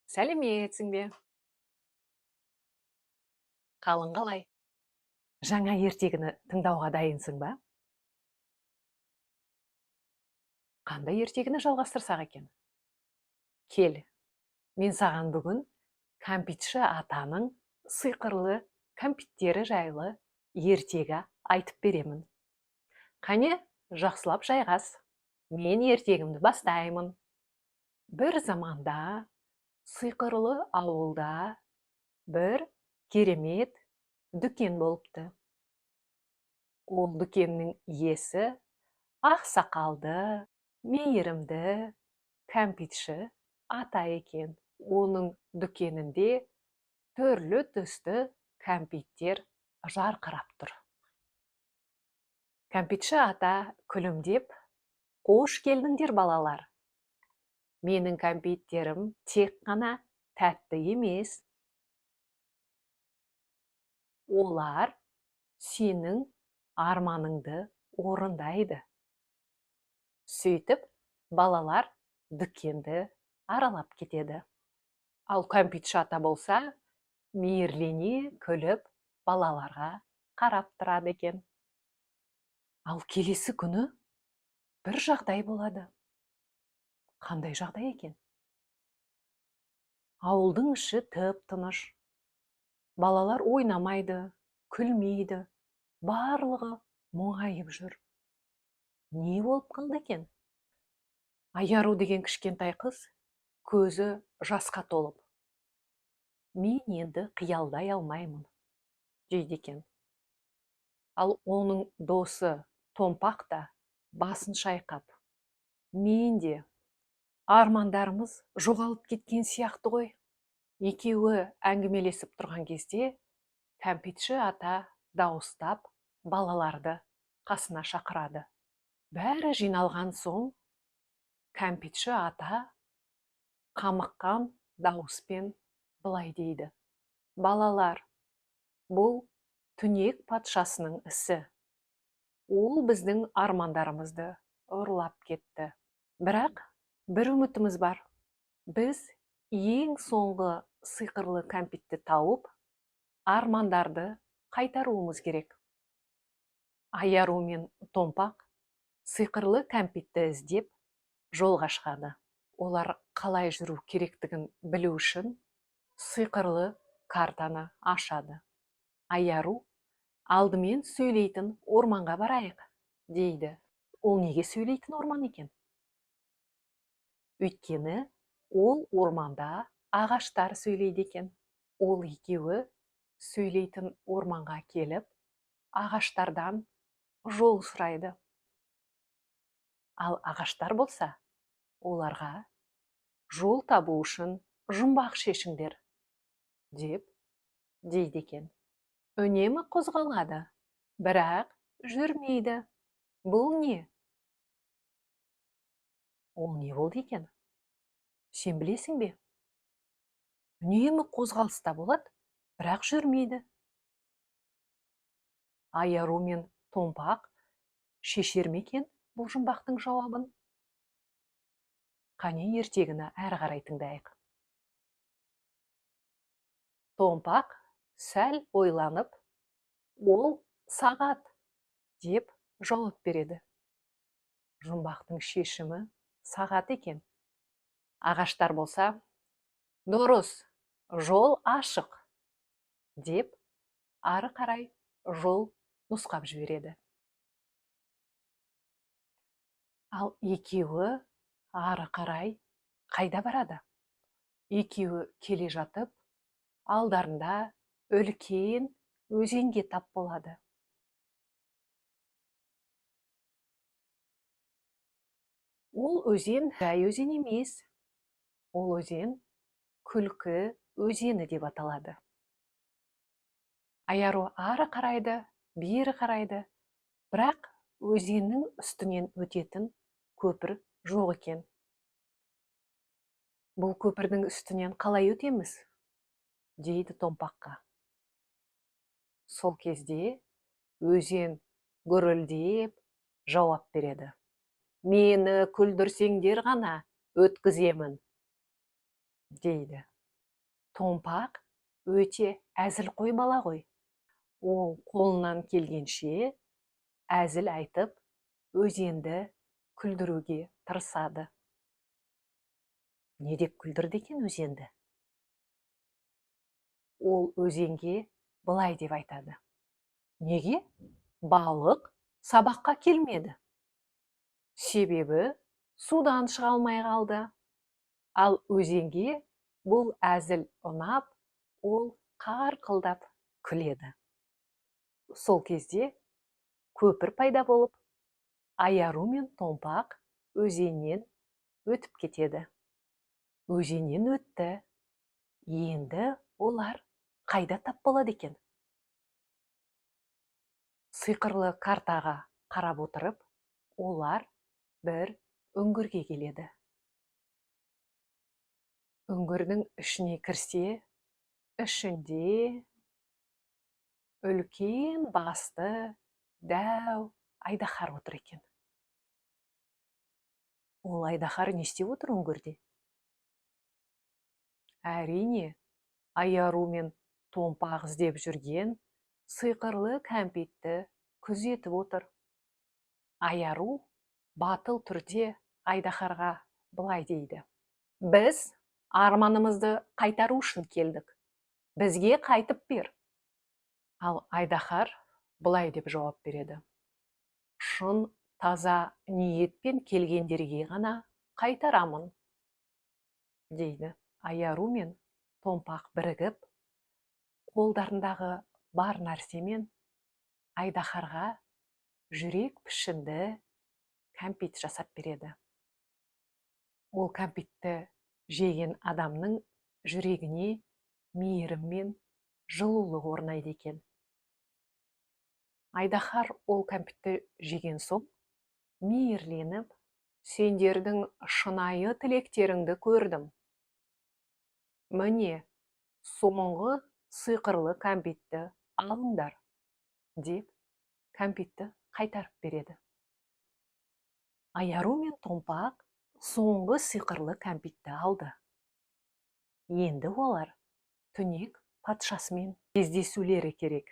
Сәлеметсің бе? Қалың қалай? Жаңа ертегіні тыңдауға дайынсың ба? Қандай ертегіні жалғастырсақ екен? Кел, мен саған бүгін кәмпитші атаның сиқырлы кәмпиттері жайлы ертегі айтып беремін. Қане, жақсылап жайғас. Мен ертегімді бастаймын. Бір заманда сиқырлы ауылда бір керемет дүкен болыпты. Ол дүкеннің иесі ақ сақалды, мейірімді кәмпитші ата екен. Оның дүкенінде түрлі түсті кәмпиттер жарқырап тұр. Кәмпитші ата күлімдеп, «Қош келдіңдер, балалар. Менің кәмпиттерім тек қана тәтті емес. Олар сенің арманыңды орындайды». Сөйтіп, балалар дүкенді аралап кетеді. Ал кәмпитші ата болса, мейірлене күліп балаларға қарап тұрады екен. Ал келесі күні бір жағдай болады. Қандай жағдай екен? Ауылдың іші тып-тыныш. Балалар ойнамайды, күлмейді. Барлығы мұңайып жүр. Не болып қалды екен? Аяру деген кішкентай қыз көзі жасқа толып, «Мен енді қиялдай алмаймын», дейді екен. Ал оның досы Томпақ та басын шайқап, «Мен де, армандарымыз жоғалып кеткен сияқты ғой». Екеуі әңгімелесіп тұрған кезде кәмпитші ата дауыстап балаларды қасына шақырады. Бәрі жиналған соң кәмпитші ата қамыққан дауыспен былай дейді: «Балалар, бұл түнек патшасының ісі. Ол біздің армандарымызды ұрлап кетті. Бірақ бір үмітіміз бар. Біз ең соңғы сиқырлы кәмпитті тауып, армандарды қайтаруымыз керек». Аяру мен Томпақ сиқырлы кәмпитті іздеп жолға шығады. Олар қалай жүру керектігін білу үшін сиқырлы картаны ашады. Аяру алдымен сөйлейтін орманға барайық, дейді. Ол неге сөйлейтін орман екен? Өйткені ол орманда ағаштар сөйлейді екен. Ол екеуі сөйлейтін орманға келіп, ағаштардан жол сұрайды. Ал ағаштар болса, оларға жол табу үшін жұмбақ шешіңдер, деп дейді екен. Үнемі қозғалады, бірақ жүрмейді. Бұл не? Ол не болды екен? Сен білесің бе? Үнемі қозғалыста болады, бірақ жүрмейді. Аяру мен Томпақ шешер ме екен бұл жұмбақтың жауабын? Қане, ертегіні әрі қарай тыңдайық. Томпақ сәл ойланып, «Ол сағат», деп жауап береді. Жұмбақтың шешімі сағат екен. Ағаштар болса, «Дұрыс, жол ашық», деп ары қарай жол нұсқап жібереді. Ал екеуі ары қарай қайда барады? Екеуі келе жатып, алдарында үлкен өзенге тап болады. Ол өзен жай өзен емес. Ол өзен Күлкі өзені деп аталады. Аяру ары қарайды, бері қарайды, бірақ өзеннің үстінен өтетін көпір жоқ екен. «Бұл көпірдің үстінен қалай өтеміз?» дейді Томпаққа. Сол кезде өзен гүрілдеп жауап береді. «Мені күлдірсеңдер ғана өткіземін», дейді. Томпақ өте әзілқой бала ғой. Ол қолынан келгенше әзіл айтып, өзенді күлдіруге тырысады. Не деп күлдірді екен өзенді? Ол өзенге былай деп айтады: «Неге балық сабаққа келмеді? Себебі судан шыға алмай қалды». Ал өзенге бұл әзіл ұнап, ол қарқылдап күледі. Сол кезде көпір пайда болып, Аяру мен Томпақ өзеннен өтіп кетеді. Өзеннен өтті. Енді олар қайда тап болады екен? Сиқырлы картаға қарап отырып, олар бір үңгірге келеді. Үңгірдің ішіне кірсе, ішінде үлкен басты дәу айдаһар отыр екен. Ол айдаһар не істеп отыр үңгірде? Әрине, Аяру мен Томпақ іздеп жүрген сиқырлы кәмпитті күзетіп отыр. Аяру батыл түрде айдаһарға былай дейді: «Біз арманымызды қайтару үшін келдік, бізге қайтып бер». Ал айдаһар былай деп жауап береді: «Шын таза ниетпен келгендерге ғана қайтарамын», – дейді. Аяру мен Томпақ бірігіп, қолдарындағы бар нәрсемен айдаһарға жүрек пішінді кәмпит жасап береді. Ол кәмпитті жеген адамның жүрегіне мейірім мен жылулық орнайды екен. Айдаһар ол кәмпитті жеген соң мейірленіп: «Сендердің шынайы тілектеріңді көрдім. Міне, соңғы сиқырлы кәмпитті алыңдар», – деп кәмпитті қайтарып береді. Аяру мен Томпақ соңғы сиқырлы кәмпитті алды. Енді олар түнек патшасымен кездесулері керек.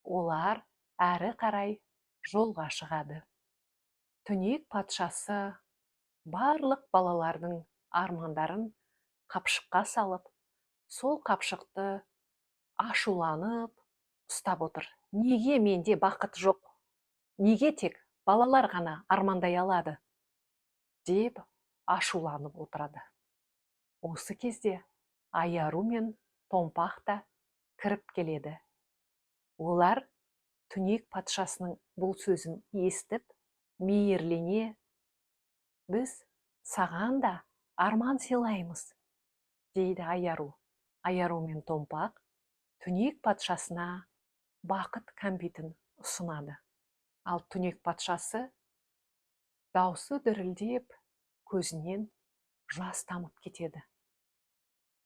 Олар әрі қарай жолға шығады. Түнек патшасы барлық балалардың армандарын қапшыққа салып, сол қапшықты ашуланып ұстап отыр. «Неге менде бақыт жоқ? Неге тек балалар ғана армандай алады?» – деп ашуланып отырады. Осы кезде Аяру мен Томпақ та кіріп келеді. Олар түнек патшасының бұл сөзін естіп, мейірлене: «Біз саған да арман сыйлаймыз», – дейді Аяру. Аяру мен Томпақ түнек патшасына бақыт кәмпитін ұсынады. Ал түнек патшасы даусы дірілдеп, көзінен жас тамып кетеді.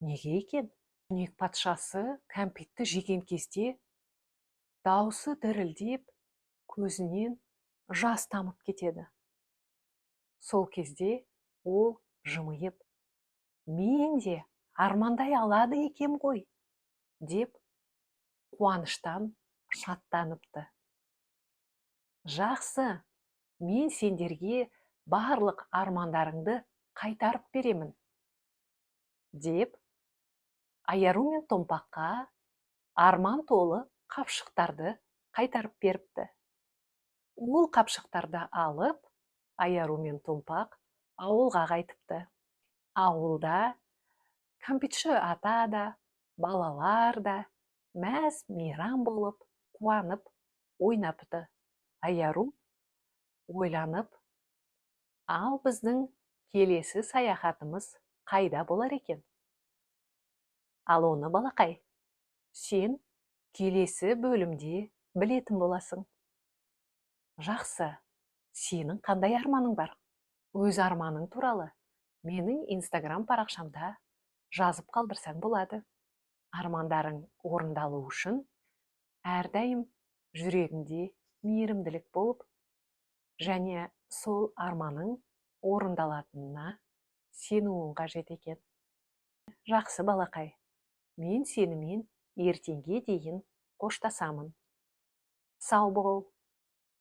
Неге екен түнек патшасы кәмпитті жеген кезде даусы дірілдеп, көзінен жас тамып кетеді? Сол кезде ол жымиып: «Мен де армандай алады екем ғой», – деп қуаныштан шаттаныпты. «Жақсы, мен сендерге барлық армандарыңды қайтарып беремін», – деп Аяру мен Томпаққа арман толы қапшықтарды қайтарып беріпті. Ол қапшықтарды алып, Аяру мен Томпақ ауылға қайтыпты. Ауылда кәмпитші ата да, балалар да мәз мейрам болып, қуанып ойнапты. Аяру ойланып: «Ал біздің келесі саяхатымыз қайда болар екен?» Ал оны, балақай, сен келесі бөлімде білетін боласың. Жақсы, сенің қандай арманың бар? Өз арманың туралы менің Инстаграм парақшамда жазып қалдырсаң болады. Армандарың орындалу үшін әрдайым жүрегіңде мейірімділік болып және сол арманың орындалатынына сенуің қажет екен. Жақсы, балақай. Мен сенімен ертеңге дейін қоштасамын. Сау бол.